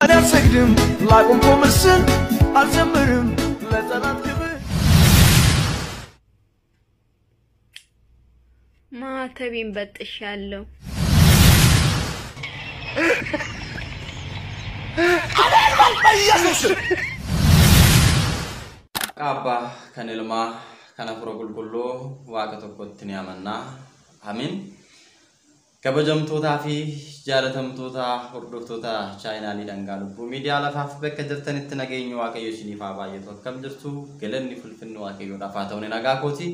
እኔ አልሰግድም ላቆምኮ ምስል አልዘምርም ለጠላት ክብር። ማተቤን በጥሻለሁ። Abbaa kan ilmaa kan Hafuura Qulqulluu Waaqa tokkotti ni amanna. Amiin. Kabajamtootaa fi jaalatamtoota hordoftoota chaayinaalii Dhangaa Lubbuu Miidiyaa lafaaf bakka jirtanitti nageenyi Waaqayyo isiniif haa baay'atu. Akkam jirtu? Galanni fulfinni Waaqayyoodhaaf haa ta'u, ni nagaa kooti.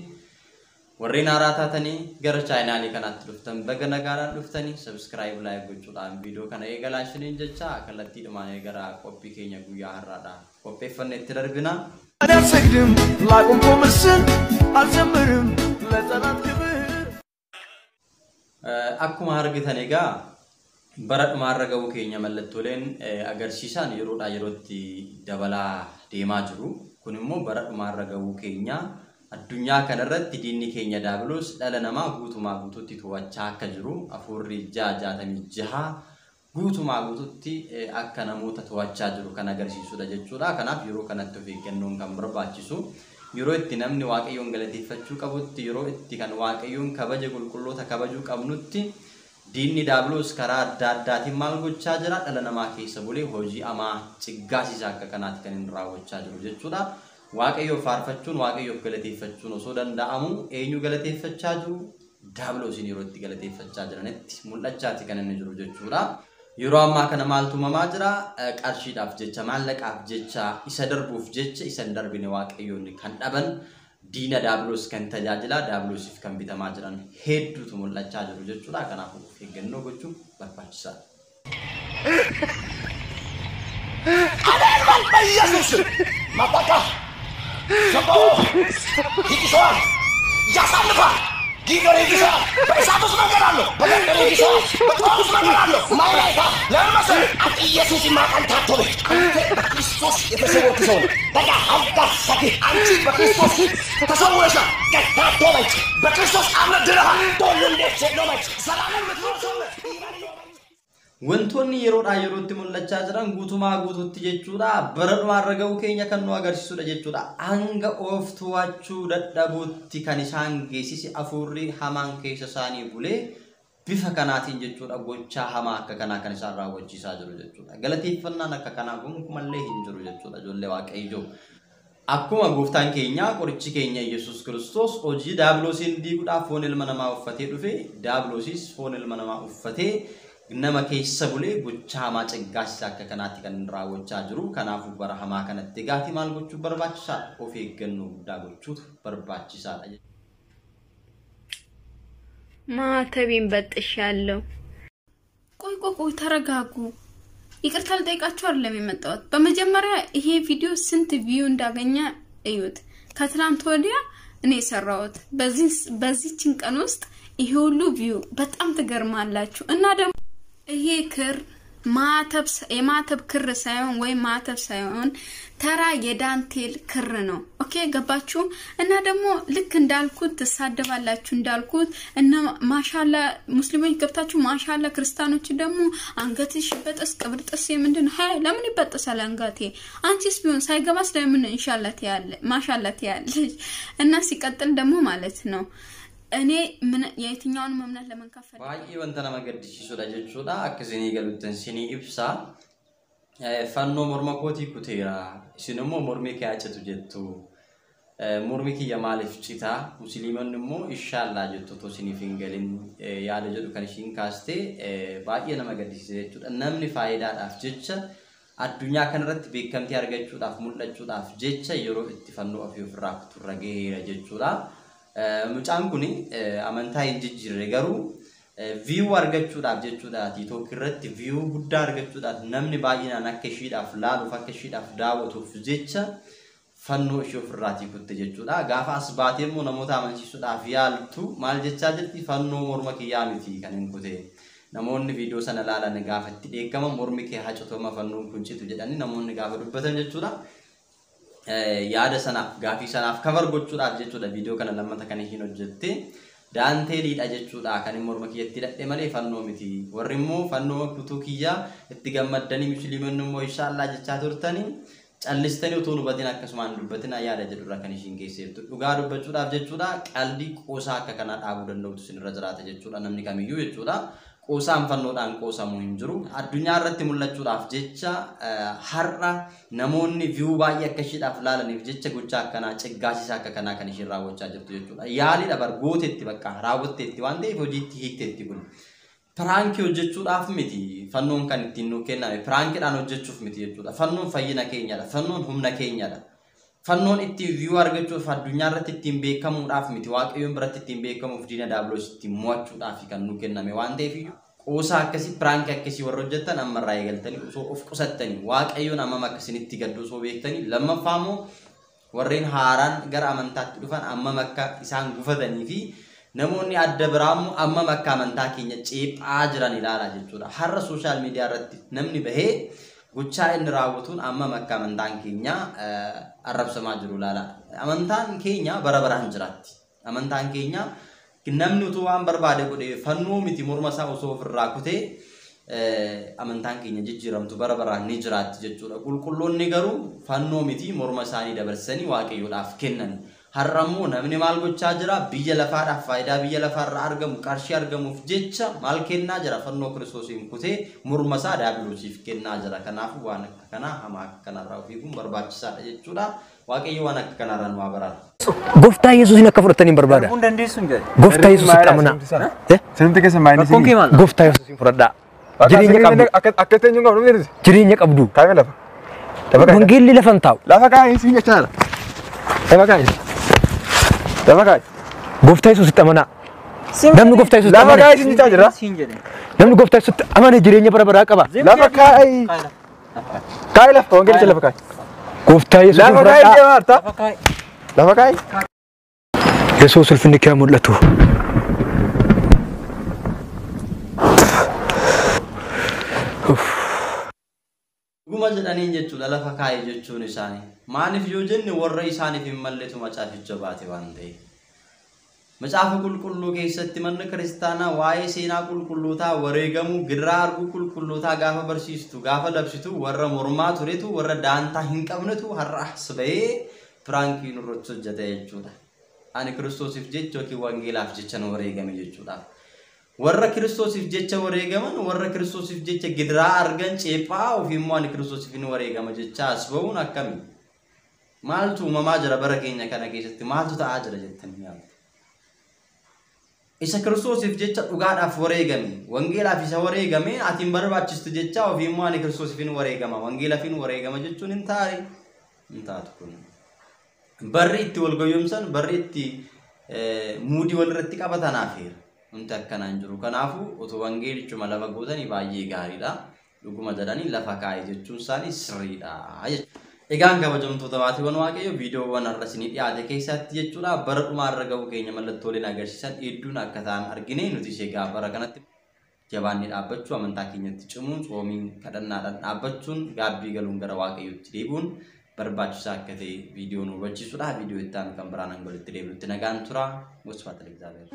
Warreen haaraa taatanii gara chaayinaalii kanaatti dhuftan, baga nagaadhaan dhuftanii, subscribe, like gochuudhaan viidiyoo kana eegalaa isiniin jecha kallattiidhumaan gara qophii keenya guyyaa har'aadhaan qopheeffanne itti darbina. እኔ አልሰግድም ላቆምኮ ምስል አልዘምርም ለጠላት ክብር። Akkuma argitan egaa bara dhumaarra ga'uu keenya mallattooleen agarsiisan yeroodhaa yerootti dabalaa deemaa jiru. Kun immoo bara dhumaarra ga'uu keenya, addunyaa kanarratti diinni keenya Daabiloos dhala namaa guutumaa guutuutti to'achaa akka jiru, hafuurri 666 guutumaa guutuutti akka namoota to'achaa jiru kan agarsiisudha jechuudha. Kanaaf yeroo kanatti of eeggannoon kan barbaachisu, yeroo itti namni Waaqayyoon galateeffachuu qabutti, yeroo itti kan Waaqayyoon kabaja qulqulloota kabajuu qabnutti, diinni Daabiloos karaa adda addaatiin maal gochaa jira? Dhala namaa keessa bulee hojii amaa ciggaasisaa akka kanaatti kan inni raawwachaa jiru jechuudha. Waaqayyoof faarfachuun, Waaqayyoof galateeffachuun osoo danda'amu eenyu galateeffachaa jiru? Daabiloosiin yeroo itti galateeffachaa jiranitti mul'achaati kan inni jiru jechuudha. Yeroo ammaa kana maaltu uumamaa jira? Qarshiidhaaf jecha, maallaqaaf jecha, isa darbuuf jecha isa hin darbine Waaqayyoon kan dhaban, diina Daabiloos kan tajaajilaa, Daabiloosiif kan bitamaa jiran hedduutu mul'achaa jiru jechuudha. Kanaafuu of eeggannoo gochuun barbaachisaadha. በኢየሱስ ማጣቃ ሰባው ይጥሰዋል፣ ያሳልፋል። ጊዶር ይጥሰዋል። በእሳት ውስጥ መንገድ አለው፣ በገንደር ይጥሰዋል፣ በጦር ውስጥ መንገድ አለው። ማይላይታ ለምን መሰለህ? አንተ ኢየሱስ ማቀን ታቶበ አንተ በክርስቶስ የተሰወርክ ሰው ነህ። በቃ አልጋ ሰፊ አንቺ በክርስቶስ ተሰውረሻል። ታቶበች በክርስቶስ አምነህ ድነሃል። ቶሎ እንዴት ኖመች ሰላምን የምትኖር ሰው ነህ። Wantoonni yeroodhaa yerootti mul'achaa jiran guutumaa guutuutti jechuudha bara dhumaarra ga'uu keenya kan nu agarsiisudha jechuudha. Hanga of to'achuu dadhabuutti kan isaan geessise hafuurri hamaan keessa isaanii bulee bifa kanaatiin jechuudha gochaa hamaa akka kanaa kan isaan raawwachiisaa jiru jechuudha. Galateeffannaan akka kanaa gonkumallee hin jiru jechuudha, ijoollee Waaqayyoo. Akkuma gooftaan keenya, qorichi keenya Yesuus Kiristoos hojii Daabiloosiin diiguudhaaf foon ilma namaa uffatee dhufe, Daabiloosis foon ilma namaa uffatee nama keessa bulee gochaa hamaa ciggaasisaa akka kanaatti kan raawwachaa jiru. Kanaafuu bara hamaa kanatti egaatii maal gochuu barbaachisaadha? Of eeggannoo guddaa gochuutu barbaachisaadha. ማተቤን በጥሻለሁ። ቆይ ቆይ ቆይ፣ ተረጋጉ። ይቅርታ ልጠይቃችሁ አይደለም የመጣሁት። በመጀመሪያ ይሄ ቪዲዮ ስንት view እንዳገኘ እዩት። ከትላንት ወዲያ እኔ የሰራሁት በዚህችን ቀን ውስጥ ይሄ ሁሉ view፣ በጣም ትገርማላችሁ። እና ደግሞ ይሄ ክር ማተብ የማተብ ክር ሳይሆን ወይም ማተብ ሳይሆን ተራ የዳንቴል ክር ነው። Okay፣ ገባችሁ? እና ደግሞ ልክ እንዳልኩት ትሳደባላችሁ፣ እንዳልኩት እና ማሻላ ሙስሊሞች ገብታችሁ ማሻላ፣ ክርስቲያኖች ደግሞ አንገትሽ ይበጠስ ቅብርጥስ የምንድን ነው? ለምን ይበጠሳል አንገቴ? አንቺስ ቢሆን ሳይገባስ ለምን ኢንሻአላህ ትያለ ማሻላ ትያለሽ? እና ሲቀጥል ደግሞ ማለት ነው እኔ ምን የትኛውንም እምነት ለመንካት ፈልጌ Baay'ee wanta nama gaddisiisudha jechuudha. Akka isinii galuttan isinii ibsa. Fannoo morma kootii kuteera. Isin immoo mormi kee haa citu jettu. Mormi kiyya maaliif cita? Musliimonni immoo inshaallaa jettu otoo isiniif hin galin yaada jedhu kan ishiin kaaste baay'ee nama gaddisiisa jechuudha. Namni faayidaadhaaf jecha, addunyaa kanarratti beekamtii argachuudhaaf, mul'achuudhaaf jecha yeroo itti fannoo ofii ofirraa kuturra gaheera jechuudha. Mucaan kun amantaa hin jijjiirre, garuu view argachuudhaaf jechuudha, TikTok irratti view guddaa argachuudhaaf, namni baay'inaan akka ishiidhaaf laaluuf, akka ishiidhaaf daawwatuuf jecha fannoo ishee ofirraatii kutte jechuudha. Gaafa as baatee immoo namoota amansiisuudhaaf yaaltu maal jechaa jirti? Fannoo morma kiyyaa miti kan hin kute. Namoonni viidiyoo sana ilaalan gaafa itti dheekkaman, mormi kee haa citoma fannoon kun citu jedhanii namoonni gaafa dubbatan jechuudha. Yaada sanaaf, gaafii sanaaf cover gochuudhaaf jechuudha viidiyoo kana lammata kan ishiin hojjette. Daanteeliidha jechuudha kan inni morma kiyyatti hidhadhe malee fannoo miti. Warri immoo fannoo kutuu kiyyaa itti gammaddanii musliimonni immoo inshaallah jechaa turtanii callistanii utuu hubatin akkasumaan dubbatin yaada jedhurra kan ishiin geesseertu. Dhugaa dubbachuudhaaf jechuudha qalbii qoosaa akka kanaa dhaabuu danda'utu isinirra jiraata jechuudha namni kamiyyuu jechuudha. Qoosaan fannoodhaan qoosamuu hin jiru. Addunyaa irratti mul'achuudhaaf jecha har'a namoonni viyuu baay'ee akka isheedhaaf laalaniif jecha gochaa akkanaa ciggaasisaa akka kanaa kan isheen raawwachaa jirtu jechuudha. Yaaliidha bar gooteetti bakka raawwatteetti waan ta'eef hojiitti hiikteetti kun. Piraankii hojjechuudhaaf miti fannoon kan ittiin nuu kenname piraankiidhaan hojjechuuf miti jechuudha. Fannoon fayyina keenyadha. Fannoon humna keenyadha. Fannoon ittiin viyuu argachuuf addunyaa irratti ittiin beekamuudhaaf miti waaqayyoon biratti ittiin beekamuuf diina daabiloos ittiin mo'achuudhaaf kan nuu kenname waan ta'eef qoosaa akkasii piraankii akkasii warra hojjetan ammarraa eegaltanii osoo of qusattanii waaqayyoon ammam akkasinitti gaddu osoo beektanii lammaffaa immoo warreen haaraan gara amantaatti dhufan ammam akka isaan gufatanii fi namoonni adda biraa immoo ammam akka amantaa keenya ceephaa jiran ilaalaa jechuudha. Har'a sooshaal miidiyaa irratti namni bahee gochaa inni raawwatuun ammam akka amantaan keenya arrabsamaa jiru ilaalaa. Amantaan keenya bara baraan jiraatti. Amantaan keenya namni utuu waan barbaade godhee fannoo miti morma isaa osoo ofirraa kutee amantaan keenya jijjiiramtu bara baraan ni jiraatti jechuudha. Qulqulloonni garuu fannoo miti morma isaanii dabarsanii waaqayyoodhaaf kennan. Har'a immoo namni maal gochaa jira? Biyya lafaadhaaf faayidaa biyya lafaarraa argamu qarshii argamuuf jecha maal kennaa jira? Fannoo Kiristoosiin kutee morma isaa daabiloosiif kennaa jira. Kanaafuu waan akka kanaa hamaa akka kanarraa of eeguun barbaachisaadha jechuudha. Waaqayyo waan akka kanarraa nu haa baraaru. Gooftaa Yesuusin akka fudhatanii hin barbaada. Kun dandeessu hin jedhe. Gooftaa Yesuusitti amanaa. Sinimti keessa maayinii Rakkoon kee maal? Gooftaa Yesuusin fudhadhaa. Jireenya qabdu. Akka ta'e hin qabdu miti. Jireenya qabdu. Kaa'ime lafa. Lafa kaa'i. Wangeelli lafa hin taa'u. Lafa kaa'i siin jechaadha. Lafa kaa'i. Lafa kaa'i. Gooftaa Yesuusitti amanaa. Namni gooftaa Yesuusitti Lafa amane. kaa'i siin jechaa jira. Siin jedhe. Namni gooftaa Yesuusitti amane jireenya bara baraa qaba. Lafa kaa'i. Kaa'i lafa. Wangeelicha lafa kaa'i. Gooftaa Yesuusin Lafa kaa'i fudhadhaa. deemaa harta. Lafa kaa'i. Lafa kaa'i. Yesuus ulfinni kee haa mul'atu. Dhuguma jedhaniin jechuudha lafa kaa'e jechuun isaanii. Maaliif yoo jenne warra isaaniif hin malletu macaaficha baate waan ta'eef. Macaafa qulqulluu keessatti manni kiristaanaa waa'ee seenaa qulqullootaa wareegamuu gidiraa arguu qulqullootaa gaafa barsiistu gaafa labsitu warra mormaa turetu warra daantaa hin qabnetu har'a as bahee piraankii nurratti hojjeta jechuudha. Ani Kiristoosiif jecha yookiin wangeelaaf jecha nu wareegame jechuudha. Warra Kiristoosiif jecha wareegaman warra Kiristoosiif jecha gidiraa argan ceephaa ofii immoo ani Kiristoosiif ni wareegama jecha as bahuun akkami? Maaltu uumamaa jira bara keenya kana keessatti maaltu ta'aa jira jettanii yaaddu? Isa Kiristoosiif jecha dhugaadhaaf wareegame wangeelaaf isa wareegame ati hin barbaachistu jecha ofii immoo ani Kiristoosiif hin wareegama wangeelaaf hin wareegama jechuun hin taare hin taatu kun. Barri itti wal goyyomsan barri itti muudii walirratti qabatan hafeera. Wanti akkanaa hin jiru. Kanaafuu otoo wangeelichuma lafa gootanii baay'ee gaariidha. Dhuguma jedhanii lafa kaa'e jechuun isaanii sirriidha jechuudha. Egaan kabajamtoota maatiiwwan Waaqayyoo viidiyoowwan har'a isinii dhiyaate keessatti jechuudha bara dhumaa irra ga'uu keenya mallattooleen agarsiisan hedduun akka ta'an argine nuti egaa bara kanatti jabaannee dhaabbachuu amantaa keenyatti cimuun tsoomiin kadhannaadhaan dhaabbachuun gaabbii galuun gara Waaqayyootti deebi'uun barbaachisaa akka ta'e viidiyoo nu hubachiisudha. Viidiyoo itti aanu kan biraan hanga walitti deebinutti nagaan tura. Wasfaata Egzaabeer.